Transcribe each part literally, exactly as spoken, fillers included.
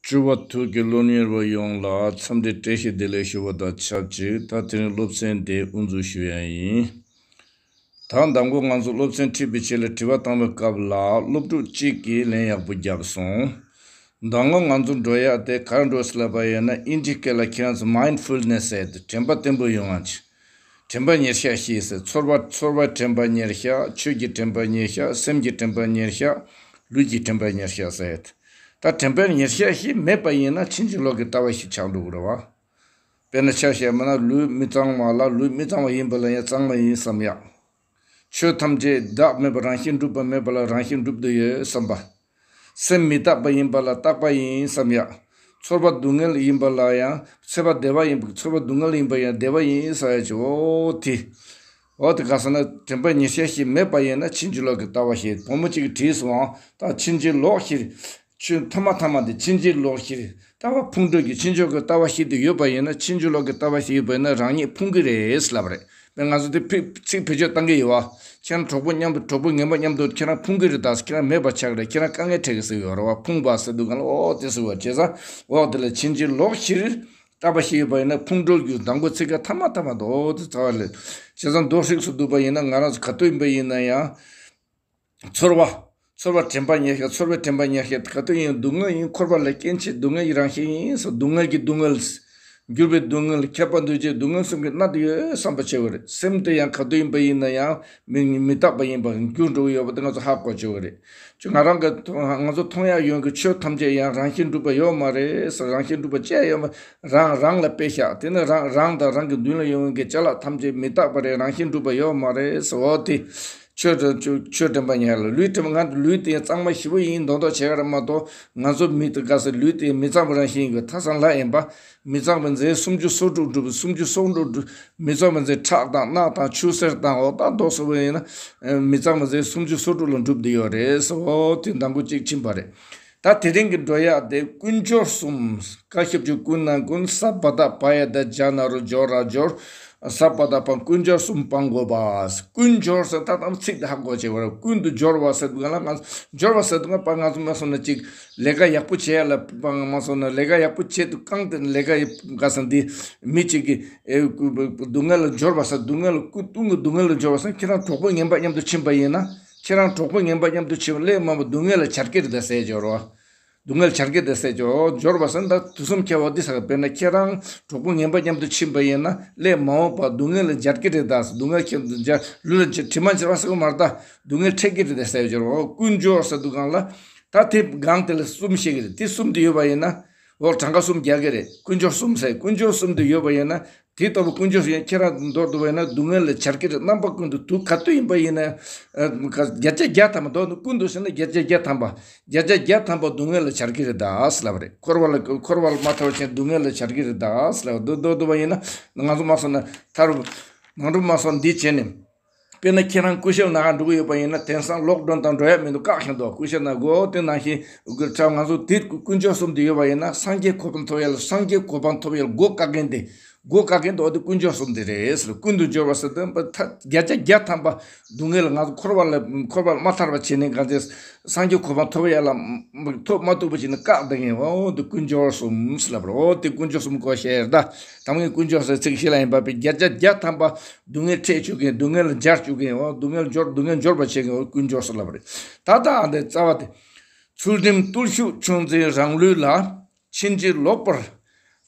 སྤྲུལ་པ་ཐུགས་ཀྱི་སློབ་གཉེར་བ་ཡོངས་ལ་འཚམས་འདྲི་བཀྲ་ཤིས་བདེ་ལེགས་ཞུ་བ་དང་ཆབས་ཅིག་ད་དེ་རིང་སློབ་ཚན་དེ་དབུ་འཛུགས་ཞུ་ཡ་ཡིན། ད་མདང་དགོང་ང་ཚོ་སློབ་ཚན་ཁྲིད་པའི་ཆེད་ལ་དྲི་བ་བཏང་བའི་སྐབས་ལ་སློབ་ཕྲུག་གཅིག་གིས་ལན་ཡག་པོ་བརྒྱབ་སོང་། མདང་དགོང་ང་ཚོ་འགྲོ་ཡ་དེ་ག་རེ་འགྲོ་ཟེར་ལབ་པ་ཡིན་ན་ཨིན་ཇི་སྐད་ལ་ཁྱེད་རང་ཚོ་མའིན་ཌི་ཕུལ་ནེ་སི་ཟེར་ཏེ་དྲན་པ་བརྟན་པོ་ཡོང་བ་ཅིག་དྲན་པ་ཉེར་བཞག་ཤེས་ཟེར། ཚོར་བ་ཚོར་བའི་དྲན་པ་ཉེར་བཞག་ཆོས་ཀྱི་དྲན་པ་ཉེར་བཞག་སེམས་ཀྱི་དྲན་པ་ཉེར་བཞག་ལུས་ཀྱི་དྲན་པ་ཉེར་བཞག་ཟེར། ད་དྲན་པ་ཉེར་བཞག་ཞིག་མེད་པ་ཡིན་ན་ཕྱིན་ཅི་ལོག་གི་ལྟ་བ་ཞིག་ཆགས་འགྲོ་གི་རེད་བ། དཔེར་ན་ཆ་བཞག་པ་ན་ལུས་མི་གཙང་བ་ལ་ལུས་མི་གཙང་བ་ཡིན་པ་ལ་ཡང་གཙང་མ་ཡིན་བསམ་ཡག་ཆོས་ཐམས་ཅད་བདག་མེད་པ་རང་བཞིན་གྲུབ་པ་མེད་པ་ལ་རང་བཞིན་གྲུབ་ཏུ་ཡོད་བསམ་པ། སེམས་མི་རྟག་པ་ཡིན་པ་ལ་རྟག་པ་ཡིན་བསམ་ཡག་ཚོར་བ་སྡུག་བསྔལ་ཡིན་པ་ལ་ཡང་ཚོར་བ་བདེ་བ་ཡིན་པ་ཚོར་བ་སྡུག་བསྔལ་ཡིན་པ་ཡང་བདེ་བ་ཡིན་བསམ་ཡག་ཅིག་འོ་དེ། འོ་དེ་ག་ཟེར་ན་དྲན་པ་ཉེར་བཞག་ཞིག་མེད་པ་ཡིན་ན་ཕྱིན་ཅི་ལོག་གི་ལྟ་བ་ཞིག་བུ་མོ་གཅིག་གིས་དྲིས་སོང་ཨང་། ད་ཕྱིན་ཅི་ལོག་ཞིག་ཆོས་ཐ་མ་ཐ་མ་དེ་ཕྱིན་ཅི་ལོག་ཞིག་ལྟ་བ་ཕུང་འགྲོ་གི་ཕྱིན་ཅི་ལོག་གི་ལྟ་བ་ཞིག་དེ་ཡོད་པ་ཡིན་ན་ཕྱིན་ཅི་ལོག་གི་ལྟ་བ་ཞིག་ཡོད་པ་ཡིན་ན་རང་ཉིད་ཕུང་གི་རེད་ལབ་རེད། དཔེར་ང་ཚོ་དེ་ཕི་ཚིག་བེད་སྤྱོད་བཏང་གི་ཡོད་བ། ཁྱེད་རང་གྲོགས་པོ་མཉམ་དུ་གྲོགས་པོ་ངན་པ་མཉམ་དུ་ཁྱེད་རང་ཕུང་གི་རེད་ད། ཁྱེད་རང་མེད་པ་ཆགས་རེད། ཁྱེད་རང་དཀའ་ངལ་འཕྲད་གི་ཟེར་གི་ཡོད་རེད་བ། ཕུང་བ་ཟེར་དུས་གང་ལ་འོ་དེ་ཟེར་བ་བྱས་ཙང་འོ་དེ་ལ་ཕྱིན་ཅི་ལོག་ཕྱིར་ལྟ་བ་ཞིག་ཡོད་པ་ཡིན་ན་ཕུང་འགྲོ་རྒྱུ་དང་པོ་ཚིག་ཁ་ཐ་མ་ཐ་མ་དུ་འོ་དེ་རྩ་བ་ལས་བྱས་ཙང་མདོ་ཧྲིགས་སུ་བསྡུས་པ་ཡིན་ན་ང་རང་ཚོ་ག་དུས་ཡིན་པ་ཡིན་ན་ཡང་། ཚོར་བ། ཚོར་བ་དྲན་པ་ཉེར་བཞག་ཚོར་བའི་དྲན་པ་ཉེར་བཞག་ག་དུས་ཡིན་སྡུག་བསྔལ་ཡིན་འཁོར་བ་ལ་སྐྱེ་མཆེད་སྡུག་བསྔལ་གྱི་རང་བཞིན་ཡིན་སོགས་སྡུག་བསྔལ་གྱི་སྡུག་བསྔལ། འགྱུར་བའི་སྡུག་བསྔལ་ཁྱབ་པ་འདུ་བྱེད་སྡུག་བསྔལ་གསུམ་གྱིས་མནར་ཏེ་ཡོད་བསམ་པ་བྱེད་དགོས་རེད། སེམས་དེ་ཡང་ག་དུས་ཡིན་པ་ཡིན་ན་ཡང་མི་མི་རྟག་པ་ཡིན་པ་འགྱུར་འགྲོ་གི་ཡོད་པ་དེ་ང་ཚོ་ཧ་གོ་བྱེད་དགོས་རེད། ཅི་ང་རང་གི་ང་ཚོ་མཐོང་ཡག་ཡོང་གི་ཆོས་ཐམས་ཅད་ཡང་རང་བཞིན་གྲུབ་པ་ཡོད་མ་རེད་ཟེར། རང་བཞིན་གྲུབ་པ་ཅི་ཡང་ཡོད་མ་རང་རང་ལ་དཔེ་བཞག་དེ་ནི་རང་རང་དང་རང་གི་མདུན་ལ་ཡོང་མཁན་གྱི་ཅ་ལག་ཐམས་ཅད་མི་རྟག་པ་རེད། རང་བཞིན་གྲུབ་པ་ཡོད་མ་རེད་ཟེར། འོ་དེ། ཆོས་དྲན་ཆོས་ཆོས་དྲན་པ་ཉེར་ལ་ལུས་དྲན་པ་ང་ལུས་དེ་གཙང་མ་ཞེ་པོ་ཡིན་མདོག་མདོག་བྱེད་ཀ་རེད་མ་གཏོགས་ང་ཚོ་མི་དེ་ག་ས་ལུས་དེ་མི་གཙང་པ་རང་བཞིན་གྱི་ཐ་སང་ལྷ་ཡིན་པ། མི་གཙང་བའི་རྫས་སུམ་ཅུ་སོ་དྲུག་སྒྲུབ་སུམ་ཅུ་སོ་དྲུག་སྒྲུབ་མི་གཙང་བའི་རྫས་ཁྲག་དང་རྣག་དང་ཆུ་སེར་དང་འོ་ད་མདོག་སོགས་པ་ཡིན་ན་མི་གཙང་བའི་རྫས་སུམ་ཅུ་སོ་དྲུག་ལ་གྲུབ་བསྡད་ཡོད་རེད་ཟེར། འོ་དེ་མདང་དགོང་གཅིག་ཕྱིན་པ་རེད། ད་དེ་རིང་གི་འགྲོ་ཡག་དེ་ཀུན་སྦྱོར་གསུམ། ཀ་ཞབས་ཀྱུ་ཀུན་ན་ཀུན། ས་བ་ད་བ་ཡ་བཏགས་སྦྱ་ན་རོ་སྦྱོ་ར་སྦྱོར། ས་བ་ད་བ་ཀུན་སྦྱོར་གསུམ་སྤང་དགོས་པ། ཀུན་སྦྱོར་ཟེར་ད་དང་ཚིག་དེ་ཧ་གོ་བྱེད་པར་ཀུན་ཏུ་སྦྱོར་བ་ཟེར་དུས་ག་ལ་ང་སྦྱོར་བ་ཟེར་དུས་ང་པ་ང་ཚོ་མ་སོང་ན་ཅིག་ལས་ཀ་ཡག་པོ་བྱེད་ཡ་ལ་པ་ང་མ་སོང་ན་ལས་ཀ་ཡག་པོ་བྱེད་དུས་རྐང་དེ་ལས་ཀ་ཡག་ག་ས་འདི་མི་གཅིག་གི་ཨེ་སྡུག་བསྔལ་ལ་སྦྱོར་བ་ཟེར་སྡུག་བསྔལ་ལ་ཀུན་ཏུ་སྡུག་བསྔལ་ལ་སྦྱོར་བ་ཟེར་ཁྱེད་རང་གྲོགས་པོ་ངན་པ་མཉམ་དུ་ཕྱིན་པ་ཡིན་ན། ཁྱེད་རང་གྲོགས་པོ་ངན་པ་མཉམ་དུ་ཕྱིན་པ་ལས་མང་པོ་སྡུག་བསྔལ་ལ་བྱར་སྐྱེ་རེད་ད་ཟེར་སྦྱོར་བ། སྡུག་བསྔལ་བྱར་སྐྱེ་རེད་ཟེར་སྦྱོར་བ་སྦྱོར་བ་ཟེར་ད་དུས་གསུམ་ཁྱད་པར་འདི་ཟེར་དཔེར་ན་ཁྱེད་རང་གྲོགས་པོ་ངན་པ་མཉམ་དུ་ཕྱིན་པ་ཡིན་ན་ལས་མ་འོངས་པ་སྡུག་བསྔལ་ལ་སྦྱར་གྱི་རེད་ད་ཟེར། སྡུག་བསྔལ་ཁྱེད་དུ་སྦྱར་ལུས་ལ་དྲི་མ་འབྱར་བ་ཟེར་གི་མ་རེད་ད། སྡུག་བསྔལ་འཕྲད་ཀྱི་རེད་ད་ཟེར་སྦྱོར་བ་ཀུན་སྦྱོར་ཟེར་དུས་གང་ལ། ད་དེ་སྒང་དེ་ལ་གསུམ་བཤད་ཀྱི་རེད། དེ་གསུམ་དེ་ཡོད་པ་ཡིན་ན། འོ་གྲངས་ཀ་གསུམ་རྒྱག་གི་རེད། ཀུན་སྦྱོར་གསུམ་ཟེར་ཀུན་སྦྱོར་གསུམ་དེ་ཡོད་པ་ཡིན་ན། དེ་ལྟ་བུ་ཀུན་སྦྱོར་ཡང་ཁྱེད་རང་མདོར་བསྡུ་བ་ཡིན་ན་སྡུག་བསྔལ་ལ་བྱར་སྐྱེ་རེད། རྣམ་པ་ཀུན་ཏུ་དུག་ག་དུས་ཡིན་པ་ཡིན་ན། ཨ་བརྒྱ་ཆ་བརྒྱ་ཐམ་པ་མདོར་བསྡུ་ཀུན་ཏུ་ཟེར་ན་བརྒྱ་ཆ་བརྒྱ་ཐམ་པ། བརྒྱ་ཆ་བརྒྱ་ཐམ་པ་སྡུག་བསྔལ་ལ་བྱར་སྐྱེ་རེད་ད་ཟེར་ལབ་པ་རེད། འཁོར་བ་ལ་འཁོར་བ་ལ་མ་ཐར་བ་ཅན་སྡུག་བསྔལ་ལ་བྱར་སྐྱེ་རེད་ད་ཟེར་ལབ་པ་མདོར་བསྡུ་བ་ཡིན་ན་ང་ཚོ་མ་སོང་ན་ཐར་ནང་དུ་མ་སོང་འདི་བྱས་ནས། དཔེར་ན་ཁྱེད་རང་སྐུ་ཞབས་ནང་འགྲོ་གི་ཡོད་པ་ཡིན་ན་དེང་སང་ལོག་ཌའུན་དང་འགྲོ་ཡ་མི་འདུག་བཀག་བཞིན་འདུག་སྐུ་ཞབས་ནང་སྒོ་དེ་ནང་བཞིན་དགོས་ཁྲ་ང་ཚོ་དེ་ཀུན་སྦྱོར་གསུམ་དེ་ཡོད་པ་ཡིན་ན་སངས་རྒྱས་གོ་འཕང་ཐོབ་ཡ་ལ་སངས་རྒྱས་གོ་འཕང་ཐོབ་ཡ་ལ་སྒོ་བཀག་མཁན་དེ་སྒོ་བཀག་མཁན་དེ་འོ་དེ་ཀུན་སྦྱོར་གསུམ་དེ་རེད་ཟེར། ཀུན་ཏུ་སྦྱོར་བ་ཟེར་དུས་བརྒྱ་ཆ་བརྒྱ་ཐམ་པ་སྡུག་བསྔལ་ལ་ང་ཚོ་འཁོར་བ་ལ་འཁོར་བ་ལ་མ་ཐར་བ་བྱེད་ནས་ག་ཚོད་སངས་རྒྱས་གོ་འཕང་ཐོབ་ཡ་ལ་ཐོབ་མ་ཐུབ་པ་བྱེད་ནས་བཀག་བསྡད་མཁན་འོ་དེ་ཀུན་སྦྱོར་གསུམ་ཟེར་ལབ་རེད། འོ་དེ་ཀུན་སྦྱོར་གསུམ་གོ་ཤེས་ད་དམ་ངའི་ཀུན་སྦྱོར་ཟེར་ཚིག་ཤེས་ལ་ཡིན་པ་པའི་བརྒྱ་ཆ་བརྒྱ་ཐམ་པ། སྡུག་བསྔལ་འཕྲད་བཅུག་མཁན་སྡུག་བསྔལ་ལ་སྦྱར་བཅུག་མཁན་འོ་སྡུག་བསྔལ་སྦྱོར་སྡུག་བསྔལ་སྦྱོར་བ་བྱེད་མཁན་འོ་ཀུན་སྦྱོར་ཟེར་ལབ་པ་རེད། ད་ལྟ་ཨ་འདི་རྩ་བ་དེ། ཚུལ་ཁྲིམས་བརྟུལ་ཞུགས་ཆུང་འཛིན་རང་ལུས་ལ། ཕྱིན་ཅི་ལོག་པར་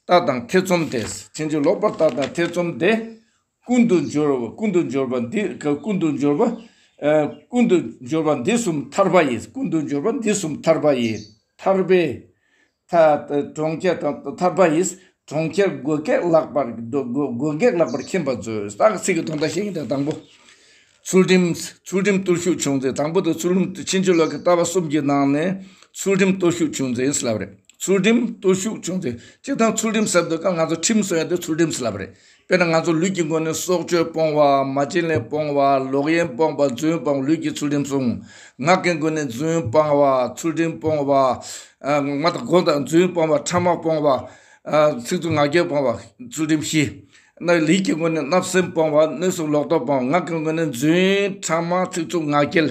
ལྟ་དང་ཐེ་ཚོམ་སྟེ། ཕྱིན་ཅི་ལོག་པར་ལྟ་དང་ཐེ་ཚོམ་སྟེ། ཀུན་ཏུ་སྦྱོར་བ་ཀུན་ཏུ་སྦྱོར་བ་འདི་ཀུན་ཏུ་སྦྱོར་བ། ཨ་ཀུན་ཏུ་སྦྱོར་བ་འདི་གསུམ་ཐར་པ་ཡིས། ཀུན་ཏུ་སྦྱོར་བ་འདི་གསུམ་ཐར་པ་ཡིས། ཐར་པའི། ཐ་གྲོང་ཁྱེར་དང་ཐར་པ་ཡིས་གྲོང་ཁྱེར་སྒོ་བརྒྱད་ལེགས་པར་སྒོ་སྒོ་བརྒྱད་ལེགས་པར་མཁྱེན་པར་མཛོད། ད་ཚིག་གི་དོན་དག་ཤེས་ཀྱི་འདུག་དང་པོ། ཚུལ་ཁྲིམས་ཚུལ་ཁྲིམས་བརྟུལ་ཞུགས་ཆུང་འཛིན། དང་པོ་དེ་ཚུལ་ཁྲིམས་ཕྱིན་ཅི་ལོག་གི་ལྟ་བ་གསུམ་གྱི་ནང་ནས་ཚུལ་ཁྲིམས་བརྟུལ་ཞུགས་ཆུང་འཛིན་ཟེར་ལབ་རེད། ཚུལ་ཁྲིམས་བརྟུལ་ཞུགས་ཆུང་འཛིན། སྤྱིར་བཏང་ཚུལ་ཁྲིམས་ཟེར་དུས་ཀ་ང་ཚོ་ཁྲིམས་ཟེར་ཡ་དེ་ཚུལ་ཁྲིམས་ཟེར་ལབ་རེད། དཔེར་ན་ང་ཚོ་ལུས་ཀྱི་སྒོ་ནས་སྲོག་གཅོད་སྤོང་བ། མ་བྱིན་ལེན་སྤོང་བ། ལོག་གཡེམ་སྤོང་བ། རྫུན་སྤོང་བ། ལུས་ཀྱི་ཚུལ་ཁྲིམས་གསུམ། ངག་གི་སྒོ་ནས་རྫུན་སྤོང་བ། ཚུལ་ཁྲིམས་སྤོང་བ། ཨ་ང་དང་སྒོ་དང་རྫུན་སྤོང་བ། ཕྲ་མ་སྤོང་བ། ཨ་ཚིག་རྩུབ་ངག་འཁྱལ་སྤོང་བ། ཚུལ་ཁྲིམས་བཞི། ན་ལུས་ཀྱི་སྒོ་ནས་བརྣབ་སེམས་སྤོང་བ། གནོད་སེམས་ལོག་རྟོག་སྤོང་བ། ངག་གི་སྒོ་ནས་རྫུན་ཕྲ་མ་ཚིག་རྩུབ་ངག་འཁྱལ།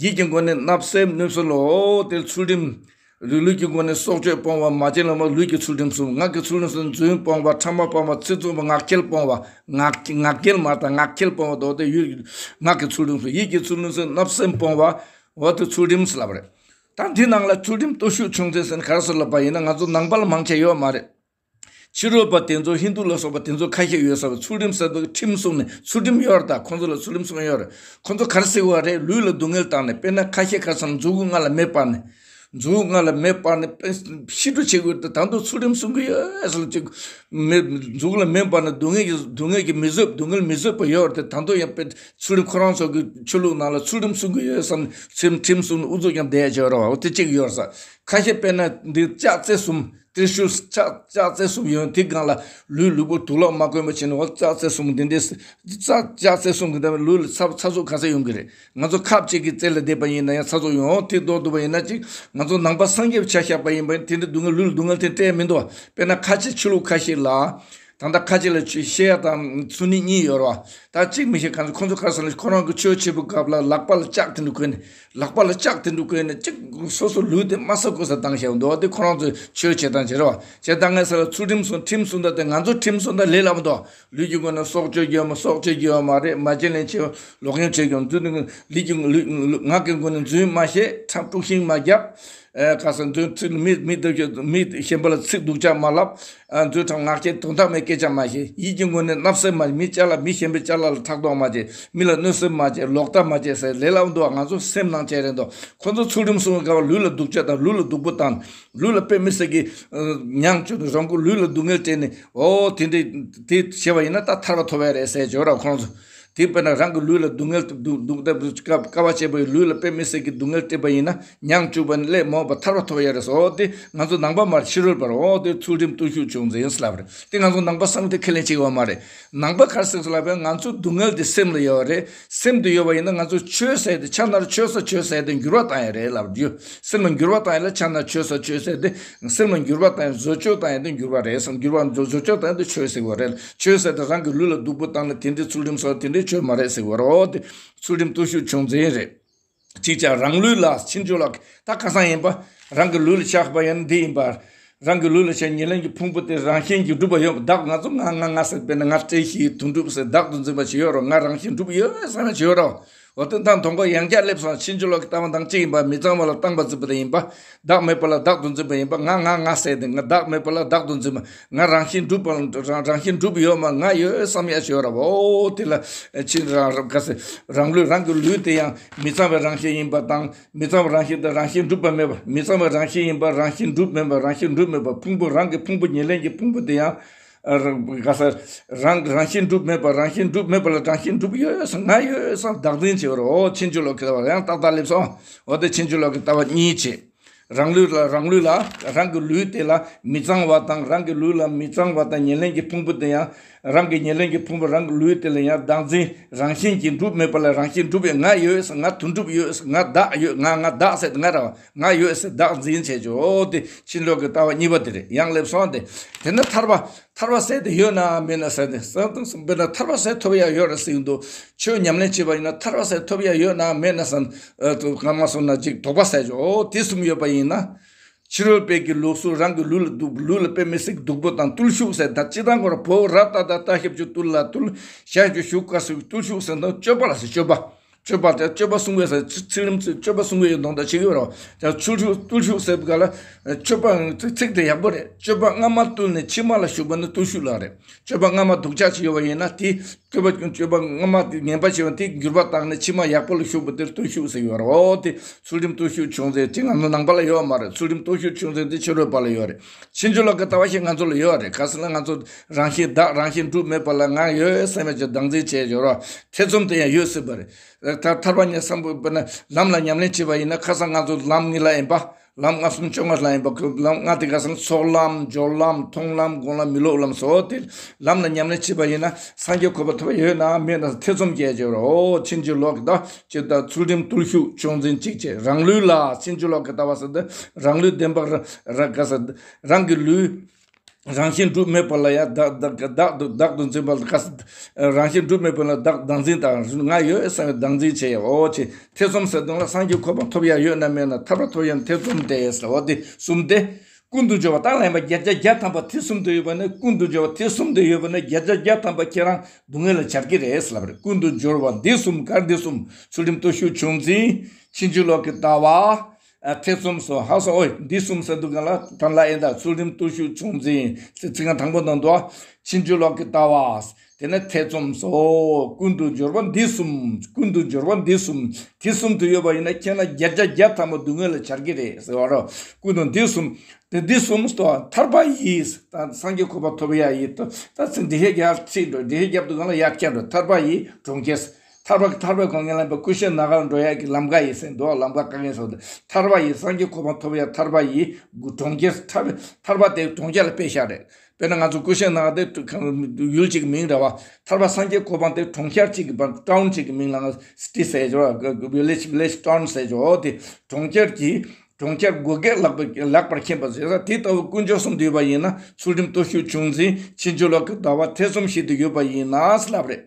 ཡིད་ཀྱི་སྒོ་ནས་བརྣབ་སེམས་གནོད་སེམས་ལོག་རྟོག་དེ་ཚུལ་ཁྲིམས། ལུས་ལུས་ཀྱི་སྒོ་ནས་སྲོག་གཅོད་སྤོང་བ། མ་བྱིན་ལེན་པ་ལུས་ཀྱི་ཚུལ་ཁྲིམས་སྲུང་། ངག་གི་ཚུལ་ཁྲིམས་སྲུང་། རྫུན་སྤོང་བ། ཕྲ་མ་སྤོང་བ། ཚིག་རྩུབ་པ། ངག་འཁྱལ་སྤོང་བ། ངག་ངག་འཁྱལ་མ་དང་ངག་འཁྱལ་སྤོང་བ་དོ་དེ་ཡུལ་ངག་གི་ཚུལ་ཁྲིམས་སྲུང་། ཡིད་ཀྱི་ཚུལ་ཁྲིམས་སྲུང་། བརྣབ་སེམས་སྤོང་བ། འོ་དེ་ཚུལ་ཁྲིམས་ལབ་རེད། ད་འདི་ནང་ལ་ཚུལ་ཁྲིམས་བརྟུལ་ཞུགས་ཆུང་འཛིན་ཟེར་ན་ག་རེ་ཟེར་ལབ་པ་ཡིན་ན་ང་ཚོ་ནང་པ་ལ་མང་ཆེ་ཡོད་མ་རེད། ཕྱི་རོལ་པ་དེ་ཚོ་ཧིན་དུ་ལ་སོགས་པ་དེ་ཚོ་ཁ་ཤས་ཡོད་ས་བ། ཚུལ་ཁྲིམས་ཟེར་དུས་ཁྲིམས་སྲུང་ནས་ཚུལ་ཁྲིམས་ཡོད་རེད། ད་ཁོང་ཚོ་ལ་ཚུལ་ཁྲིམས་སྲུང་ཡོད་རེད། ཁོང་ཚོ་ག་རེ་ཟེར་བ་རེད། ལུས་ལ་སྡུག་བསྔལ་བཏང་ནས། དཔེར་ན་ཁ་ཤས་ཁ་སང་མཛུ་གུ་ལྔ་ལ་མེ་སྤར་ནས། མཛུ་གུ་ལྔ་ལ་མེ་སྤར་ནས་དཔེ་ཤི་འགྲོ་བྱེད་དགོས་ཏེ་ད་དུང་ཚུལ་ཁྲིམས་སྲུང་གི་ཡོད་ཟེར་ལ་ཅིག་མེ་མཛུ་གུ་ལ་མེ་སྤར་ནས་སྡུག་བསྔལ་གྱི་སྡུག་བསྔལ་གྱི་མི་བཟོད་སྡུག་བསྔལ་མི་བཟོད་པ་ཡོད་རེད་དེ། ད་དུང་ཡང་དཔེ་ཚུལ་ཁྲིམས་ཁོ་རང་ཚོ་གི་ཆོས་ལུགས་ནང་ལ་ཚུལ་ཁྲིམས་སྲུང་གི་ཡོད་བསམ། ཚུལ་ཁྲིམས་སྲུང་ནས་ཨུ་ཚུགས་ཀྱང་བསྡད་ཡ་ཅིག་ཡོད་རེད་བ། འོ་དེ་གཅིག་ཡོད་ས། ཁ་ཤས་དཔེར་ན་འདི་ལྕགས་རྩེ་གསུམ། ཏྲི་ཤུལ་ལྕགས་ལྕགས་རྩེ་གསུམ་ཡོད། དེ་སྒང་ལ་ལུས་ལུས་པོ་དུག་ལོག་མ་གོན་པ་བྱས་ནས། འོ་ལྕགས་རྩེ་གསུམ་འདི་འདྲའི་ལྕགས་ལྕགས་རྩེ་གསུམ་གྱི་འདི་ལུས་ལ་ཚ་ཚ་གཟུགས་ག་ཚད་ཡོང་གི་རེད། ང་ཚོ་ཁབ་གཅིག་གི་རྩེ་ལ་བསྡད་པ་ཡིན་ན་ཡང་ཚ་གཟུགས་ཡོང་། དེ་ལྟར་འདུག་པ་ཡིན་ན་ཅིག་ང་ཚོ་ནང་པ་སངས་རྒྱས་པའི་ཆ་བཞག་པ་ཡིན་པ་ཡིན་དེ་འདྲ་སྡུག་བསྔལ་ལུས་ལ་སྡུག་བསྔལ་དེ་སྤྲད་མི་འདུག་དཔེར་ན་ཁ་ཆེ་ཆོས་ལུགས་ཁ་ཤས་ལ། ད་ལྟ་ཁ་ཆེ་ལ་ཆོས་བཤད་ཡ་དང་ཚུལ་ཁྲིམས་གཉིས་ཡོད་རེད་བ། ད་གཅིག་མི་ཤེས་གང་ཚོ་ཁོང་ཚོ་ག་རེ་ཟེར་ན་ཁོ་རང་གི་ཆོས་བྱེད་པའི་སྐབས་ལ་ལག་པ་ལ་ལྕགས་དེ་འདྲ་གོན་ནས། ལག་པ་ལ་ལྕགས་དེ་འདྲ་གོན་ནས་གཅིག་སོ་སོ་ལུས་དེ་དམའ་ས་དགོས་ས་བཏང་བཞག་འདུག་དེ་ཁོ་རང་ཚོའི་ཆོས་བྱེད་སྟངས་བྱེད་རེད་བ། བྱེད་སྟངས་ངས་ཟེར་བ་ཚུལ་ཁྲིམས་སྲུང་ཁྲིམས་སྲུང་ད་དེ་ང་ཚོ་ཁྲིམས་སྲུང་ད་ལས་སླ་མོ་འདུག་ལུས་ཀྱི་སྒོ་ནས་སྲོག་གཅོད་རྒྱུ་ཡོད་མ། སྲོག་གཅོད་རྒྱུ་ཡོད་མ་རེད། མ་བྱིན་ལེན་བྱེད་ལོག་གཡེམ་བྱེད་རྒྱུ་འདུག་ལུས་ཀྱི་ལུས་ངག་གི་སྒོ་ནས་རྫུན་མ་བཤད། ཁྲག་དཀྲུག་ཤིང་མ་བརྒྱབ། ཨེ་ཁ་སང་འདོད་ཚིག་མི་མི་འདོད་མི་གཞན་པ་ལ་ཚིག་སྡུག་ཅག་མ་ལབ། ཨ་འདོད་ཁྲམ་ངག་འཁྱལ་དོན་དག་མེད་སྐད་ཆ་མ་བཤད། ཡིད་ཀྱི་ངོས་ནས་བརྣབ་སེམས་མ། མི་ཅ་ལག་མི་གཞན་པའི་ཅ་ལག་ལ་ཕྲག་དོག་མ་བྱེད། མི་ལ་གནོད་སེམས་མ་བྱེད། ལོག་ལྟ་མ་བྱེད་ཟེར་ལས་སླ་པོ་འདུག་ང་ཚོ་སེམས་ནང་བྱས་རེད་འདུག་ཁོ་ཚོ་ཚུལ་ཁྲིམས་སྲུང་བའི་སྐབས་ལུས་ལ་སྡུག་ཅག་དང་ལུས་ལ་སྡུག་པོ་བཏང་། ལུས་ལ་དཔེ་མི་སྲིད་ཀྱི་ཨ་མྱང་བཅུག་ནས་རང་མགོ་ལུས་ལ་སྡུག་བསྔལ་སྤྲད་ནས། འོ་དེ་འདྲ་དེ་བྱས་པ་ཡིན་ན་ད་ཐར་པ་ཐོབ་ཡ་རེད་ཟེར་བརྗོད་ར་ཁོང་ཚོ། དེ་དཔེར་ན་རང་གི་ལུས་ལ་སྡུག་བསྔལ་སྡུག་སྡུག་སྡུག་དཀའ་བ་སྤྱད་པའི་ལུས་ལ་དཔེ་མི་སྲིད་ཀྱི་སྡུག་བསྔལ་སྤྲད་པ་ཡིན་ན་མྱང་བཅུག་པ་ནི་ལས་མ་འོངས་པ་ཐར་པ་ཐོབ་ཡ་རེད་ཟེར། འོ་དེ་ང་ཚོ་ནང་པ་མ་རེད། ཕྱི་རོལ་པ་རེད། འོ་དེ་ཚུལ་ཁྲིམས་བརྟུལ་ཞུགས་ཆུང་འཛིན་ཟེར་ལབ་རེད། དེ་ང་ཚོ་ནང་པ་བསམ་དེ་ཁས་ལེན་བྱེད་ཀྱི་ཡོད་མ་རེད། ནང་པ་ག་རེ་ཟེར་ལབ་པས་ང་ཚོ་སྡུག་བསྔལ་དེ་སེམས་ལ་ཡོད་རེད། སེམས་དེ་ཡོད་པ་ཡིན་ན་ང་ཚོ་ཆོས་ཟེར་དེ་ཆ་ནར་ཆོས་ས་ཆོས་ཟེར་དེ་འགྱུར་བ་བཏང་ཡ་རེད་ལབ་རྒྱུ། སེམས་ལ་འགྱུར་བ་བཏང་ཡ་ལ་ཆ་ནར་ཆོས་ས་ཆོས་ཟེར་དེ། སེམས་ལ་འགྱུར་བ་བཏང་ཡ་བཟོ་བཅོས་བཏང་ཡ་དེ་འགྱུར་བ་རེད་བསམ། འགྱུར་བ་བཟོ་བཟོ་བཅོས་བཏང་ཡ་དེ་ཆོས་ཟེར་བ་རེད། ཆོས་ཟེར་དེ་རང་གི་ལུས་ལ་སྡུག་པོ་བཏང་ནས་དེ་འདྲའི་ཚུལ་ཁྲིམས་སོགས་དེ་འདྲའི་ཆོས་མ་རེད་ཟེར་བ་རེད། འོ་དེ་ཚུལ་ཁྲིམས་བརྟུལ་ཞུགས་ཆུང་འཛིན་རེད། ཅིག་ཅར་རང་ལུས་ལ་ཕྱིན་ཆོས་ལ་ད་ཁ་སང་ཡིན་པ། རང་གི་ལུས་ལ་ཆགས་པ་ཡང་འདི་ཡིན་པ། རང་གི་ལུས་ལ་ཆགས་ཉེར་ལེན་གྱི་ཕུང་པོ་དེ་རང་བཞིན་གྱིས་གྲུབ་པ་ཡོད་པ། བདག་ང་ཚོ་ང་ང་ང་ཟེར་དཔེར་ན་ང་བཀྲེས་ཤིང་དོན་གྲུབ་ཟེར་བདག་ཏུ་འཛིན་པ་ཞིག་ཡོད་རོགས། ང་རང་བཞིན་གྲུབ་ཡོད་བསམ་ཡ་ཞིག་ཡོད་རོགས། འོ་དེ་དང་དོན་གོ་ཡང་བསྐྱར་སླེབས་སོང་། ཕྱིན་ཅི་ལོག་གི་ལྟ་བ་དང་གཅིག་ཡིན་པ། མི་གཙང་བ་ལ་བཏང་པ་འཛིན་པ་དེ་ཡིན་པ། བདག་མེད་པ་ལ་བདག་ཏུ་འཛིན་པ་ཡིན་པ། ང་ང་ང་ཟེར་ཏེ་ང་བདག་མེད་པ་ལ་བདག་ཏུ་འཛིན་པ། ང་རང་བཞིན་གྲུབ་པ་ལ་རང་རང་བཞིན་གྲུབ་ཡོད་མ་ང་ཡོད་བསམ་ཡ་ཞོར་ར། འོ་དེ་ལ་ཕྱིན་རང་རང་ག་ཟེར་རང་ལུས་རང་གི་ལུས་དེ་ཡང་མི་གཙང་བའི་རང་བཞིན་ཡིན་པ་དང་། མི་གཙང་བའི་རང་བཞིན་དེ་རང་བཞིན་གྲུབ་པ་མེད་པ། མི་གཙང་བའི་རང་བཞིན་ཡིན་པ་རང་བཞིན་གྲུབ་མེད་པ། རང་བཞིན་གྲུབ་མེད་པ་ཕུང་པོ་རང་གི་ཕུང་པོ་ཉེར་ལེན་གྱི་ཕུང་པོ་དེ་ཡང་། ག་ས། རང་རང་བཞིན་གྲུབ་མེད་པ་རང་བཞིན་གྲུབ་མེད་པ་ལ་རང་བཞིན་གྲུབ་ཡོད་བསམ་ང་ཡོད་བསམ་བདག་འཛིན་བྱེད་པར། འོ་ཕྱིན་ཅི་ལོག་གི་ལྟ་བ་ཡང་ཏག་ཏག་སླེབས་སོང་། འོ་དེ་ཕྱིན་ཅི་ལོག་གི་ལྟ་བ་གཉིས་བྱེད། རང་ལུས་ལ་རང་ལུས་ལ་རང་གི་ལུས་དེ་ལ་མི་གཙང་བ་དང་རང་གི་ལུས་ལ་མི་གཙང་བ་དང་ཉེར་ལེན་གྱི་ཕུང་པོ་དེ་ཡང་རང་གི་ཉེར་ལེན་གྱི་ཕུང་པོ་རང་གི་ལུས་དེ་ལ་ཡང་བདག་འཛིན་རང་བཞིན་གྱིས་གྲུབ་མེད་པ་ལ་རང་བཞིན་གྲུབ་ཡོད་ང་ཡོད་བསམ་ང་དོན་གྲུབ་ཡོད་བསམ་ང་བདག་ཡོད་ང་ང་བདག་ཟེར་ང་ར་བ་ང་ཡོད་ཟེར་བདག་འཛིན་བྱེད་ཆོག་འོ་དེ་ཕྱིན་ཅི་ལོག་གི་ལྟ་བ་གཉིས་པ་དེ་རེད། ཡང་སླེབས་སོང་དེ། དེ་ནི་ཐར་པ། ཐར་པ་ཟེར་དེ་ཡོད་ན་མེད་ན་ཟེར་ཏེ། ཟེར་དང་ཟེར་དཔེར་ན་ཐར་པ་ཟེར་ཐོབ་ཡ་ཡོད་རེད་ཟེར་གྱི་འདུག་ཆོས་ཉམས་ལེན་བྱས་པ་ཡིན་ན་ཐར་པ་ཟེར་ཐོབ་ཡ་ཡོད་ན་མེད་ན་ཟེར། ཨ་ཏུ་སྔ་མ་སོང་ན་ཅིག་དོགས་པ་ཟེར་ཆོག་འོ་དེ་གསུམ་ཡོད་པ་ཡིན་ན། ཕྱི་རོལ་པའི་གི་ལུགས་སུ་རང་གི་ལུས་ལ་སྡུག་ལུས་ལ་དཔེ་མི་སྲིད་སྡུག་པོ་དང་བརྟུལ་ཞུགས་ཟེར་ད་སྤྱིར་བཏང་ཁོ་ར་བོ་ར་ཏ་ཏ་ཏ་ཞབས་ཀྱུ་བརྟུལ་ལ་བརྟུལ། ཞབས་ཀྱུ་ཞུགས་སྐབས་སུ་བརྟུལ་ཞུགས་ཟེར་ན་སྤྱོད་པ་ལ་ཟེར་སྤྱོད་པ། སྤྱོད་པ་དེ་སྤྱོད་པ་གསུང་གི་ཟེར་ཚིག་ཚིག་རིམ་ཚིག་སྤྱོད་པ་གསུང་གི་ཡོད་དོན་དག་བྱེད་ཀྱི་ཡོད་རོ། ད་ཚུལ་ཁྲིམས་བརྟུལ་ཞུགས་ཟེར་བ་ག་ལ་སྤྱོད་པ་ཚིག་ཚིག་དེ་ཡག་པོ་རེད། སྤྱོད་པ་སྔ་མ་བརྟུལ་ནས་ཕྱི་མ་ལ་ཞུགས་པ་ནི་བརྟུལ་ཞུགས་ལ་རེད། སྤྱོད་པ་སྔ་མ་སྡུག་ཅག་ཅིག་ཡོད་པ་ཡིན་ན་དེ་སྤྱོད་པ་སྤྱོད་པ་སྔ་མ་དེ་ངན་པ་བྱས་པ་དེ་འགྱུར་བ་བཏང་ནས་ཕྱི་མ་ཡག་པོ་ལ་ཞུགས་པ་དེར་བརྟུལ་ཞུགས་ཟེར་ཡོད་རོ། དེ་ཚུལ་ཁྲིམས་བརྟུལ་ཞུགས་ཆུང་ཟེར་དེ་ང་ཚོ་ནང་པ་ལ་ཡོད་མ་རེད། ཚུལ་ཁྲིམས་བརྟུལ་ཞུགས་ཆུང་ཟེར་དེ་ཕྱི་རོལ་པ་ལ་ཡོད་རེད། ཕྱིན་ཅི་ལོག་གི་ལྟ་བ་ཞིག་ང་ཚོ་ལ་ཡོད་རེད། ག་ཟེར་ན་ང་ཚོ་རང་བཞིན་བདག་རང་བཞིན་གྲུབ་མེད་པ་ལ་ང་ཡོད་བསམ་ཡ་ཅིག་བདག་འཛིན་བྱས་ཡོད་རོ། ཐེ་ཚོམ་དེ་ཡང་ཡོད་སྲིད་པ་རེད། ད་ཐར་པ་ཉིད་སམ་བྷོ་ཊ་ན་ལམ་ལ་ཉམས་ལེན་བྱེད་པ་ཡིན་ན་ཁ་སང་ང་ཚོ་ལམ་ངེས་ལ་ཡིན་པ། ལམ་ལྔ་གསུམ་བཅོ་ལྔ་ལ་ཡིན་པ། ལམ་ལྔ་དེ་ཁ་སང་ཚོགས་ལམ་སྦྱོར་ལམ་མཐོང་ལམ་སྒོམ་ལམ་མི་སློབ་ལམ་སོགས་དེ་ལམ་ལ་ཉམས་ལེན་བྱེད་པ་ཡིན་ན་སངས་རྒྱས་གོ་འཕང་ཐོབ་ཡོད་ན་མེད་ན་ཐེ་ཚོམ་སྐྱེ་ཡོད་རེད། འོ་ཕྱིན་ཅི་ལོག་གི་ད་ཅི་ད་ཚུལ་ཁྲིམས་བརྟུལ་ཞུགས་ཆུང་འཛིན་གཅིག་བྱས་རང་ལུས་ལ་ཕྱིན་ཅི་ལོག་གི་ལྟ་བ་ཟེར་ཏེ་རང་ལུས་བདེན་པ་ར་ར་ག་ས་རང་གི་ལུས། རང་བཞིན་གྲུབ་མེད་པ་ལ་ཡང་བདག་བདག་བདག་ཏུ་བདག་ཏུ་འཛིན་པ་ལ་ག་ས། རང་བཞིན་གྲུབ་མེད་པ་ལ་བདག་བདག་འཛིན་དང་ང་ཡོད་བསམ་པའི་བདག་འཛིན་བྱེད་ཡ་འོ་ཆེ། ཐེ་ཚོམ་ཟེར་དོན་ལ་སངས་རྒྱས་གོ་འཕང་ཐོབ་ཡ་ཡོད་ན་མེད་ན་ཐར་པ་ཐོབ་ཡ་ཐེ་ཚོམ་དེ་ཟེར་བ་དེ་གསུམ་སྟེ། ཀུན་ཏུ་སྦྱོར་བ་ད་ལན་པ་བརྒྱ་ཆ་བརྒྱ་ཐམ་པ་ཐེ་ཚོམ་དུ་ཡོད་པ་ནི་ཀུན་ཏུ་སྦྱོར་བ་ཐེ་ཚོམ་དུ་ཡོད་པ་ནི་བརྒྱ་ཆ་བརྒྱ་ཐམ་པ་ཁྱེད་རང་སྡུག་བསྔལ་ལ་སྦྱར་གྱི་རེད་ཟེར་ལབ་རེད། ཀུན་ཏུ་སྦྱོར་བ་འདི་གསུམ་ག་རེ་འདི་གསུམ། ཚུལ་ཁྲིམས་སྟོབས་ཤུགས་ཆུང་འཛིན། ཕྱིན་ཅི་ལོག་གི་ལྟ་བ། ཨ་ཐེ་ཚོམ་སོགས་ཧ་སོ་ཨོའི་འདི་གསུམ་ཟེར་དུས་གང་ལ་ད་ལ་ཨེ་ད་ཚུལ་ཁྲིམས་སྟོབས་ཤུགས་ཆུང་འཛིན་ཟེར་ཚིག་རྐང་དང་པོ་དང་དུ། ཕྱིན་ཅི་ལོག་གི་ལྟ་བ། དེ་ནས་ཐེ་ཚོམ་སོགས་ཀུན་ཏུ་སྦྱོར་བ་འདི་གསུམ། ཀུན་ཏུ་སྦྱོར་བ་འདི་གསུམ། དེ་གསུམ་དུ་ཡོད་པ་ཡིན་ན་ཁྱེད་རང་བརྒྱ་ཆ་བརྒྱ་ཐམ་པ་སྡུག་བསྔལ་ལ་སྦྱར་གྱི་རེད་ཟེར་བ་རོ། ཀུན་ཏུ་འདི་གསུམ། དེ་འདི་གསུམ་སྟོ་ཐར་པ་ཡིས་ད་སངས་རྒྱས་གོ་འཕང་ཐོབ་ཡ་ཡིས་ད་ད་ཚིག་འདི་ཧེ་རྒྱ་ཚིག་འགྲོ་འདི་ཧེ་རྒྱབ་ཏུ་གང་ལ་ཡར་ཁྱེར་འགྲོ་ཐར་པ་ཡིས་གྲོང་ཁྱེར། ཐར་པ་ཐར་པའི་གོང་ངན་ལམ་པའི་ཀུན་ཤེས་ནམ་མཁའ་ལ་འགྲོ་ཡ་གི་ལམ་ཁ་ཡིས་ཟེར་འདུག་ལམ་ཁ་བཀག་ངན་སོགས་ཏེ་ཐར་པ་ཡིས་སངས་རྒྱས་གོ་འཕང་ཐོབ་ཡ་ཐར་པ་ཡིས་གྲོང་ཁྱེར་ཐར་པའི་ཐར་པ་དེ་གྲོང་ཁྱེར་ལ་དཔེ་བཞག་རེད། དཔེར་ན་ང་ཚོ་ཀུན་ཤེས་ནམ་མཁའ་དེ་ཡུལ་གཅིག་གི་མིང་རེད་བ། ཐར་པ་སངས་རྒྱས་གོ་འཕང་དེ་གྲོང་ཁྱེར་གཅིག་གི་བར་ཊའུན་གཅིག་གི་མིང་ལ་ང་སི་ཊི་ཟེར་ཆོག་ཝི་ལེ་ཇི་ཝི་ལེ་ཇི་ཊའུན་ཟེར་ཆོག་དེ་གྲོང་ཁྱེར་གྱི་གྲོང་ཁྱེར་བགོ་སྐལ་ལག་པ་ལག་པར་འཁྱེར་པ་ཟེར་ས་དེ་ལྟ་བུ་ཀུན་སྦྱོར་གསུམ་དུ་ཡོད་པ་ཡིན་ན་ཚུལ་ཁྲིམས་སྟོབས་ཤུགས་ཆུང་འཛིན་ཕྱིན་ཅི་ལོག་གི་ལྟ་བ་ཐེ་ཚོམ་ཞིག་ཏུ་ཡོད་པ་ཡིན་ན་ཟེར་ལབ་རེད།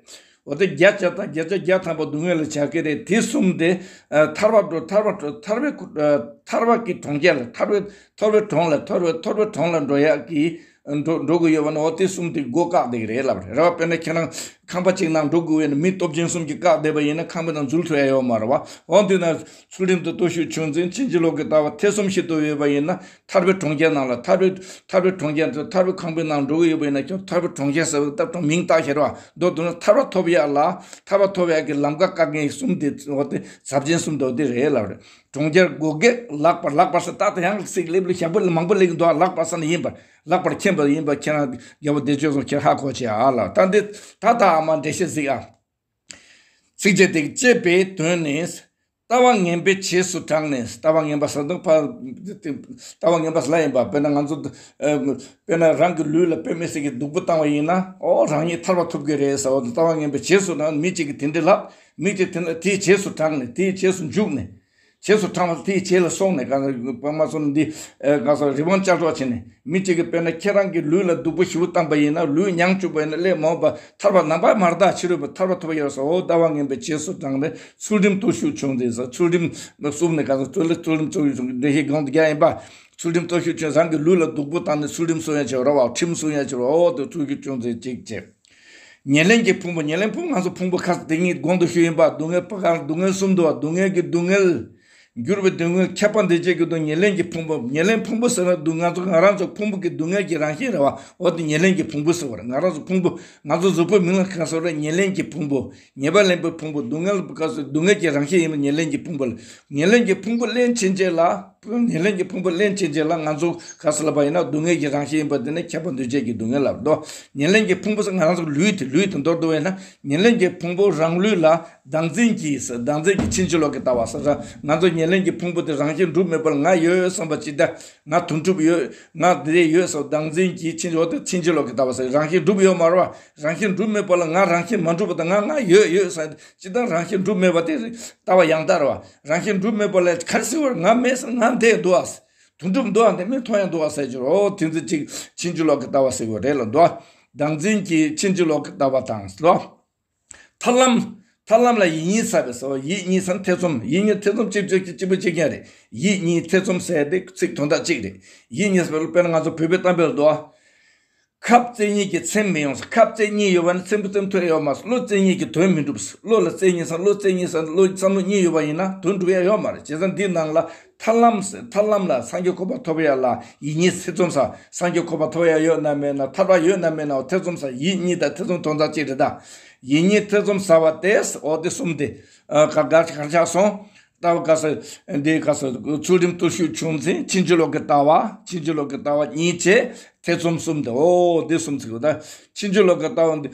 འོ་དེ་བརྒྱ་ཆ་དང་བརྒྱ་ཆ་བརྒྱ་ཐམ་པ་སྡུག་བསྔལ་ལ་བྱ་གི་རེད། དེ་གསུམ་དེ་ཨ་ཐར་པ་འགྲོ་ཐར་པ་འགྲོ་ཐར་པའི་ཁུ་ཨ་ཐར་པ་གི་གྲོང་ཁྱེར་ལ་ཐར་པའི་ཐར་པའི་གྲོང་ལ་ཐར་པའི་ཐར་པའི་གྲོང་ལ་འགྲོ་ཡག་གི་འགྲོ་འགྲོ་གི་ཡོད་པ་ན་འོ་དེ་གསུམ་དེ་སྒོ་བཀག་བསྡད་ཀྱི་རེད་ལབ་རེད་རེད་བ། དཔེར་ན་ཁྱེད་རང་ཁང་པ་གཅིག་ནང་འགྲོ་དགོས་ཡོད་ན་མི་སྟོབས་ཆེན་གསུམ་གྱིས་བཀག་བསྡད་པ་ཡིན་ན་ཁང་པའི་ནང་འཛུལ་ཐུབ་ཡ་ཡོད་མ་རེད་བ། འོ་དེ་ན་ཚུལ་ཁྲིམས་དང་སྟོབས་ཤུགས་ཆུང་འཛིན་ཕྱིན་ཅི་ལོག་གི་ལྟ་བ་ཐེ་ཚོམ་ཞིག་ཏུ་ཡོད་པ་ཡིན་ན། ཐར་པའི་གྲོང་ཁྱེར་ནང་ལ་ཐར་པའི་ཐར་པའི་གྲོང་ཁྱེར་དུ་ཐར་པའི་ཁང་པའི་ནང་འགྲོ་གི་ཡོད་པ་ཡིན་ན་ཀྱང་ཐར་པའི་གྲོང་ཁྱེར་ཟེར་བ་སྟབས་དང་མིང་བཏགས་ཤེས་ར་མདོར་བསྡུ་ན་ཐར་པ་ཐོབ་ཡ་ལ་ཐར་པ་ཐོབ་ཡ་གི་ལམ་ཁ་བཀག་མཁན་གསུམ་དེ་འོ་དེ་ཟབ་ཆེན་གསུམ་དེ་འོ་དེ་རེད་ལབ་རེད། གྲོང་ཁྱེར་བགོ་སྐལ་ལག་པར་ལག་པར་ས་ཏག་ཏག་ཡང་སྲིད་ལེབ་ལེ་ཞག་པོ་ལ་མང་པོ་ལེགས་འདུག་ལག་པར་ས་ནས་ཡིན་པར་ལག་པར་མཁྱེན་པ་ཡིན་པ་ཁྱེད་རང་རྒྱལ་པོ་བདེ་སྤྱོད་སོང་ཁྱེད་ཧ་གོ་ཆེ་ཨ་ལ་ད་འདི་ད་ད་ཨ་མ་འགྲེལ་བཤད་གཟིགས་ཨ། ཚིགས་བཅད་དེ་ཅེས་པའི་དོན་ནི། ལྟ་བ་ངན་པའི་རྗེས་སུ་འབྲངས་ནས་ལྟ་བ་ངན་པ་ཟེར་དུས་ཕ་ལྟ་བ་ངན་པ་ཟེར་ལ་ཡིན་པ་དཔེར་ན་ང་ཚོ་ཨ་དཔེར་ན་རང་གི་ལུས་ལ་དཔེ་མི་སྲིད་ཀྱི་སྡུག་པོ་བཏང་བ་ཡིན་ན་ཨོ་རང་ཉིད་ཐར་པ་ཐོབ་ཀྱི་རེད་ཟེར་བ་དང་ལྟ་བ་ངན་པའི་རྗེས་སུ་འབྲངས་མི་གཅིག་གིས་དེ་འདྲ་ལབ་མི་གཅིག་དེ་ལ་དེའི་རྗེས་སུ་འབྲངས་ནས་དེའི་རྗེས་སུ་འཇུག་ནས་རྗེས་སུ་འབྲངས་པ་དེའི་རྗེས་ལ་སོང་ནས་གང་ལྟར་པ་མ་སོང་འདི་གང་ཟག་རི་བོང་ཅལ་འདྲོགས་བྱས་ནས། མི་གཅིག་གིས་དཔེར་ན་ཁྱེད་རང་གི་ལུས་ལ་སྡུག་པོ་ཞེ་པོ་བཏང་པ་ཡིན་ན་ལུས་མྱངས་བཅུག་པ་ཡིན་ན་སླེབས་མ་འོངས་པ་ཐར་པ་ནམ་མཁའ་མ་རྟག་ཕྱི་རོལ་པ་ཐར་པ་ཐོབ་ཡོད་ས་འོ་ལྟ་བ་ངན་པའི་རྗེས་སུ་འབྲངས་ནས་ཚུལ་ཁྲིམས་སྟོབས་ཤུགས་ཆུང་འཛིན་ས་ཚུལ་ཁྲིམས་གསུམ་ནས་ག་ཚོད་ཚུལ་ཚུལ་ཁྲིམས་སྟོབས་ཤུགས་ཆུང་འདི་ཞིག་གང་དུ་རྒྱག་ཡིན་པ། ཚུལ་ཁྲིམས་སྟོབས་ཤུགས་ཆུང་རང་གི་ལུས་ལ་སྡུག་པོ་བཏང་ནས་ཚུལ་ཁྲིམས་སྲུང་ཡ་བྱེད་རོགས་བ་ཁྲིམས་སྲུང་ཡ་བྱེད་རོགས་འོ་དེ་ཚུལ་ཁྲིམས་ཆུང་འཛིན་གཅིག་བྱེད། ཉེར་ལེན་གྱི་ཕུང་པོ། ཉེར་ལེན་ཕུང་པོ་ང་ཚོ་ཕུང་པོ་ཁ་དེ་ཉིད་གོང་དུ་ཞུས་ཡིན་པ་སྡུག་བསྔལ་པ་གང་སྡུག་བསྔལ་གསུམ་འདུག་བ། སྡུག་བསྔལ་གྱི་སྡུག་བསྔལ། འགྱུར་བའི་སྡུག་བསྔལ། ཁྱབ་པ་འདུ་བྱེད་ཀྱི་སྡུག་ཉེར་ལེན་གྱི་ཕུང་པོ། ཉེར་ལེན་ཕུང་པོ་ཟེར་ན་སྡུག་ང་ཚོ་ང་རང་ཚོ་ཕུང་པོ་གི་སྡུག་བསྔལ་གྱི་རང་བཞིན་རེད་བ། འོ་དེ་ཉེར་ལེན་གྱི་ཕུང་པོ་ཟེར་བ་རེད། ང་རང་ཚོ་ཕུང་པོ་ང་ཚོ་གཟུགས་པོའི་མིང་ལ་གང་ཟེར་རེད། ཉེར་ལེན་གྱི་ཕུང་པོ། ཉེས་པ་ལེན་པའི་ཕུང་པོ། སྡུག་བསྔལ་གང་ཟེར་སྡུག་བསྔལ་གྱི་རང་བཞིན་ཡིན་པ་ཉེར་ལེན་གྱི་ཕུང་པོ་ལ། ཉེར་ལེན་གྱི་ཕུང་པོ་ལེན་ཕྱིན་ཆད་ལ། ཉེར་ལེན་གྱི་ཕུང་པོ་ལེན་ཕྱིན་ཆད་ལ་ང་ཚོ་ག་ས་ལ་བ་ཡིན་ན་སྡུག་བསྔལ་གྱི་རང་བཞིན་ཡིན་པ་དེ་ནི་ཁྱབ་པ་འདུ་བྱེད་ཀྱི་སྡུག་བསྔལ་ལབ་དོ། ཉེར་ལེན་གྱི་ཕུང་པོ་ཟེར་ང་རང་ཚོ་ལུས་དེ་ལུས་དེ་མདོར་བསྡུ་བས་ན་ཉེར་ལེན་གྱི་ཕུང་པོ་རང་ལུས་ལ་བདག་འཛིན་གྱིས་བདག་འཛིན་གྱིས་ཕྱིན་ཅི་ལོག་གི་ལྟ་བ་ཟེར་ང་ཚོ་ཉེར་ལེན་གྱི་ཕུང་པོ་དེ་རང་བཞིན་གྲུབ་མེད་པར་ང་ཡོད་བསམ་པ་ཅི་ལྟ་ང་དོན་གྲུབ་ཡོད་ང་དེ་ཡོད་བསམ་བདག་འཛིན་གྱིས་ཕྱིན་ཅི་ལོག་དེ་ཕྱིན་ཅི་ལོག་གི་ལྟ་བ་ཟེར་རང་བཞིན་གྲུབ་ཡོད་མ་རེད་བ། རང་བཞིན་གྲུབ་མེད་པ་ལ་ང་རང་བཞིན་མ་གྲུབ་པ་དང་ང་ང་ཡོད་ཡོད་ཟེར་ཅི་ལྟར་རང་བཞིན་གྲུབ་མེད་པ་དེ་ལྟ་བ་ཡང་དག་རེད་བ། རང་བཞིན་གྲུབ་མེད་པ་ལ་ག་རེ་ཟེར་བར་ང་མེད་ཟེར་ང་འདས་འདུག་ཨ། དོན་གྲུབ་འདུག་ཨ་འདས་མེད་མཐོང་ཡང་འདུག་ཨ་ཟེར་གྱི་རོ། དེ་ཚོ་གཅིག་ཕྱིན་ཅི་ལོག་གི་ལྟ་བ་ཟེར་བ་རེད་ལ་འདུག་ཨ། བདག་འཛིན་གྱིས་ཕྱིན་ཅི་ལོག་གི་ལྟ་བ་དང་ལོ། ཐར་ལམ། ཐར་ལམ་ལ་ཡིད་གཉིས་ཟ་བའི་ཟ་བ་ཡིད་གཉིས་ཟ་ན་ཐེ་ཚོམ་ཡིད་གཉིས་ཐེ་ཚོམ་གཅིག་གཅིག་གཅིག་གཅིག་པོ་གཅིག་རྐྱང་རེད། ཡིད་གཉིས་ཐེ་ཚོམ་ཟེར་དེ་ཚིག་དོན་དག་གཅིག་རེད། ཡིད་གཉིས་ཟ་བའི་དཔེར་ན་ང་ཚོ་བོད་པའི་གཏམ་དཔེ་ལ་འདུག་ཨ། ཁབ་རྩེ་གཉིས་ཀྱི་ཚེམ་མི་ཡོང་ཟེར། ཁབ་རྩེ་གཉིས་ཡོད་པ་ན་ཚེམ་བུ་ཚེམ་ཐུབ་ཡོད་མ་ཟེར། བློ་རྩེ་གཉིས་ཀྱི་དོན་མི་འགྲུབ་ཟེར། བློ་ལ་རྩེ་གཉིས་ཟེར་བློ་རྩེ་གཉིས་ཟེར་བློ་བསམ་བློ་གཉིས་ཡོད་པ་ཡིན་ན་དོན་འགྲུབ་ཡ་ཡོད་མ་རེད། བྱས་ཙང་འདིའི་ནང་ལ་ཐར་ལམ་ཟེར་ཐར་ལམ་ལ་སངས་རྒྱས་གོ་འཕང་ཐོབ་ཡ་ལ་ཡིད་གཉིས་ཐེ་ཚོམ་ཟ། སངས་རྒྱས་གོ་འཕང་ཐོབ་ཡ་ཡོད་ན་མེད་ན་ཐར་པ་ཡོད་ན་མེད་ན་ཐེ་ཚོམ་ཟ། ཡིད་གཉིས་དང་ཐེ་ཚོམ་དོན་དག་གཅིག་རེད་ད། ཡིད་གཉིས་ཐེ་ཚོམ་ཟ་བ་དེ་འོ་དེ་གསུམ་དེ་ག་ག་ག་ཆགས་སོང་། ལྟ་བ་ག་ས། འདི་ག་ས། ཚུལ་ཁྲིམས་སྟོབས་ཤུགས་ཆུང་འཛིན་ཕྱིན་ཅི་ལོག་གི་ལྟ་བ། ཕྱིན་ཅི་ལོག་གི་ལྟ་བ་གཉིས་བྱས་ཐེ་ཚོམ་གསུམ་དེ་འོ་འདི་གསུམ་ཚིག་ད། ཕྱིན་ཅི་ལོག་གི་ལྟ་བ་འདི་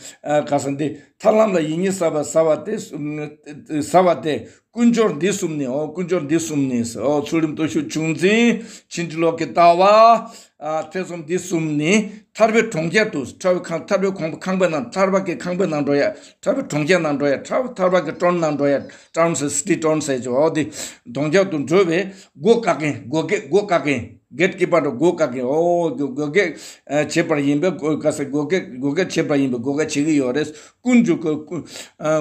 ག་ས་འདི་ཐར་ལམ་ལ་ཡིད་གཉིས་ཟ་བ་ཟ་བ་སྟེ། ཟ་བ་སྟེ་ཀུན་སྦྱོར་འདི་གསུམ་ནི་འོ་ཀུན་སྦྱོར་འདི་གསུམ་ནི་འོ་ཚུལ་ཁྲིམས་སྟོབས་ཤུགས་ཆུང་འཛིན་ཕྱིན་ཅི་ལོག་གི་ལྟ་བ། ཨ་ཐེ་ཚོམ་འདི་གསུམ་ནི་ཐར་པའི་གྲོང་ཁྱེར་དུ་ཐར་པའི་ཁང་ཐར་པའི་ཁང་ཁང་པའི་ནང་ཐར་པ་གི་ཁང་པའི་ནང་འགྲོ་ཡ་ཐར་པའི་གྲོང་ཁྱེར་ནང་འགྲོ་ཡ་ཐར་ཐར་པ་གི་ཊའུན་ནང་འགྲོ་ཡ་ཊའུན་ཟེར་སི་ཊི་ཊའུན་ཟེར་ཅོ་འོ་དེ་གྲོང་ཁྱེར་དུ་འགྲོ་བའི་སྒོ་བཀག་མཁན་སྒོ་སྐེ་སྒོ་བཀག་མཁན་ གེཊ་ཀི་པར་དུ་སྒོ་བཀག་གི། ཨོ་སྒོ་སྒོ་ཁྱེར་བྱེད་པར་ཡིན་པས། སྒོ་ག་ས་སྒོ་ཁྱེར་སྒོ་ཁྱེར་བྱེད་པར་ཡིན་པས། སྒོ་ཁྱེར་བྱེད་ཀྱི་ཡོད་རེད། དཀོན་མཆོག་གི་དཀོན་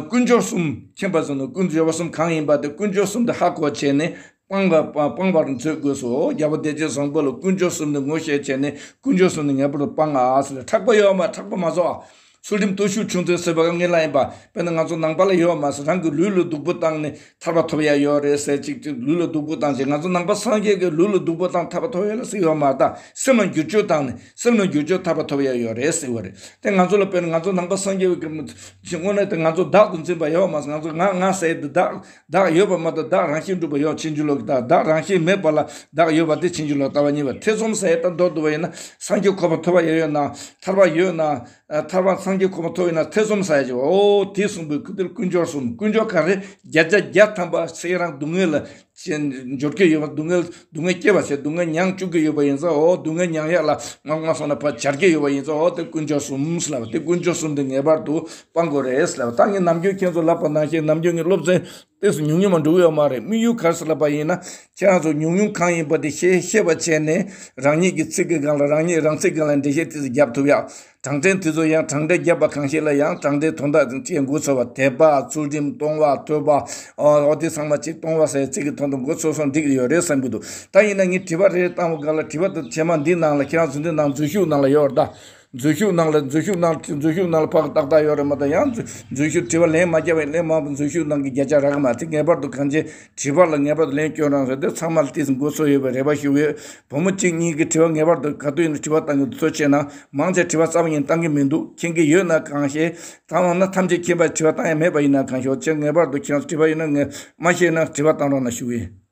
དཀོན་མཆོག་གསུམ་མཁྱེན་པ་ཟེར་ན། དཀོན་མཆོག་གསུམ་གང་ཡིན་པ་དེ། དཀོན་མཆོག་གསུམ་དེ་ཧ་གོ་བྱས་ནས་སྤང་བ་སྤང་བར་འཛོད་དགོས་སོ། རྒྱལ་པོ་བདེ་ཆེན་བཟང་པོ་ལ་དཀོན་མཆོག་གསུམ་དེ་ངོ་ཤེས་བྱས་ནས། དཀོན་མཆོག་གསུམ་དེ་ངེས་པར་དུ་སྤང་ཨ་ཟེར། ཁྲག་པ་ཡོད་མ། ཁྲག་པ་མ་བཟོ་ཨ། ཚུལ་ཁྲིམས་བརྟུལ་ཞུགས་ཆུང་འདོན་ཟེར་བ་ག་ངེས་ལ་ཡིན་པ། དཔེར་ན་ང་ཚོ་ནང་པ་ལ་ཡོད་མ་ཟེར། རང་གི་ལུས་ལ་སྡུག་པོ་བཏང་ནས་ཐར་པ་ཐོབ་ཡ་ཡོད་རེད་ཟེར། ཅིག་ཅིག་ལུས་ལ་སྡུག་པོ་བཏང་ཅིག་ང་ཚོ་ནང་པ་སངས་རྒྱས་ཀྱི་ལུས་ལ་སྡུག་པོ་བཏང་ཐར་པ་ཐོབ་ཡ་ལ་ཟེར་ཡོད་མ་རེད། ད་སེམས་ལ་འགྱུར་བཅོས་བཏང་ནས་སེམས་ལ་འགྱུར་བཅོས་ཐར་པ་ཐོབ་ཡ་ཡོད་རེད་ཟེར་བ་རེད། དེ་ང་ཚོ་ལ་དཔེར་ན་ང་ཚོ་ནང་པ་སངས་རྒྱས་ཀྱི་དངོས་གནས་དེ་ང་ཚོ་བདག་ཏུ་འཛིན་པ་ཡོད་མ་ཟེར། ང་ཚོ་ང་ང་ཟེར་དེ་བདག་བདག་ཡོད་པ་མ་གཏོགས། བདག་རང་བཞིན་གྲུབ་པ་ཡོད། ཕྱིན་ཅི་ལོག་གི་བདག་བདག་རང་བཞིན་མེད་པ་ལ་བདག་ཡོད་པ་དེ་ཕྱིན་ཅི་ལོག་ལྟ་བ་ཉིད་པ། ཐེ་ཚོམ་ཟེར་ད་མདོར་བསྡུ་བ་ཡིན་ན། སངས་རྒྱས་གོ་འཕང་ཐོབ་པ་ཡོད་ཡོད་ན། ཐར་པ་ཡོད་ན། ཨ་ཐར་པ་སངས་རྒྱས་གོ་འཕང་ཐོབ་ཡོད་ན་ཐེ་ཚོམ་ཟ་ཡ་ཅིག་འོ་དེ་གསུངས་པའི་ཁུ་དེར་དཀོན་མཆོག་གསུམ། དཀོན་མཆོག་ག་རེ། བརྒྱ་ཆ་བརྒྱ་ཐམ་པ་ཚེ་རང་སྡུག་བསྔལ་ལ་འཇོར་གྱི་ཡོད་པ། སྡུག་བསྔལ་སྡུག་བསྔལ་སྐྱེ་བ་བྱས། སྡུག་བསྔལ་མྱང་བཅུག་གི་ཡོད་པ་ཡིན་ཙང་། འོ་སྡུག་བསྔལ་མྱང་ཡག་ལ་ང་ང་སོང་ན་ཕར་འབྱར་གྱི་ཡོད་པ་ཡིན་ཙང་། འོ་དེ་དཀོན་མཆོག་གསུམ་ཟེར་ལབ་པ། དེ་དཀོན་མཆོག་གསུམ་དེ་ངེས་པར་དུ་སྤང་དགོས་རེད་ཟེར་ལབ་པ། ད་ངས་ནམ་རྒྱུན་ཁྱེད་ཚོ་ལབ་པ་ནང་བཞིན། ནམ་རྒྱུན་ངས་སློབ་ཚན་ཏོག་ཙམ་ཉུང་ཉུང་མ་འགྲོ་གི་ཡོད་མ་རེད། དམིགས་ཡུལ་ག་རེ་ཟེར་ལབ་པ་ཡིན་ན། ཁྱེད་རང་ཚོ་ཉུང་ཉུང་གང་ཡིན་པ་དེ་ཤེས་ཤེས་པ་བྱས་ནས། རང་ཉིད་ཀྱི་ཚིག་གི་སྒང་ལ། རང་ཉིད་རང་ཚིག་སྒང་ལ་འགྲེལ་བཤད་ཏོག་ཙམ་རྒྱབ་ཐུབ་ཡག་དྲང་ཕྲེང་དེ་ཚོ་ཡང་དྲང་ཕྲེང་བརྒྱབ་པ་གང་ཞིག་ལ་ཡང་དྲང་ཕྲེང་དོན་དག་ཅིག་འགོ་ཚུགས་པ། དད་པ། ཚུལ་ཁྲིམས། གཏོང་བ། ཐོས་པ། ཨོ་ཨོ་དེ་ཚང་མ་ཅིག་གཏོང་བ་ཟེར་ཚིག་གི་ཐོག་ཏུ་འགོ་ཚུགས་སོང་འགྲིག་ཡོད་རེད་བསམ་གྱི་འདུག་ད་ཡིན་ན་ངས་དྲི་བ་རེ་བཏང་བ་སྒང་ལ། དྲི་བ་དེ་རྗེས་མ་འདི་ནང་ལ། ཁྱེད་རང་ཚོ་འདི་ནང་འཛུལ་ཞུགས་ནང་ལ་ཡོད་རེད་ད། འཛུལ་ཞུགས་ནང་ལ། འཛུལ་ཞུགས་ནང་འཛུལ་ཞུགས་ནང་ལ་ཕར་ཏག་ཏག་ཡོད་རེད་མ་གཏོགས། ཡང་འཛུལ་འཛུལ་ཞུགས་དྲི་བ་ལན་མ་བརྒྱབ་པའི་ལན་མང་པོ་འཛུལ་ཞུགས་ནང་གི་བརྒྱ་ཆ་རག་གི་མ་རེད། ངེས་པར་དུ་གང་ཅིའི་དྲི་བ་ལ་ངེས་པར་དུ་ལན་སྐྱོན་རང་རེད། དེ་ཚང་མ་ལ་ཏོག་ཙམ་འགོ་ཚུགས་ཡོད་པའི་རེ་བ་ཞུ་གི་ཡོད། བུ་མོ་གཅིག་གཉིས་ཀྱིས་དྲི་བ་ངེས་པར་དུ་ག་དུས་ཡིན་ན་དྲི་བ་བཏང་གི་འདུག་ཚོད་ཆེ་ན། མང་ཆེ་དྲི་བ་རྩ་བ་ཉིད་བཏང་གི་མི་འདུག་མཁྱེན་གྱི་ཡོད་ན་གང་ཤེས། ད་འོ་ན་ཐམས་ཅད་མཁྱེན་པ་དྲི་བ་བཏང་ཡ་མེད་པ་ཡིན་ན་གང་ཤེས། ཁྱེད་ངེས་པར་དུ་ཁྱེད་དྲི་བ་ཡོད་ན། ངས་མ་ཤེས་ན་དྲི་བ་བཏང་རོགས་གནང་ཞུ་གི་ཡིན།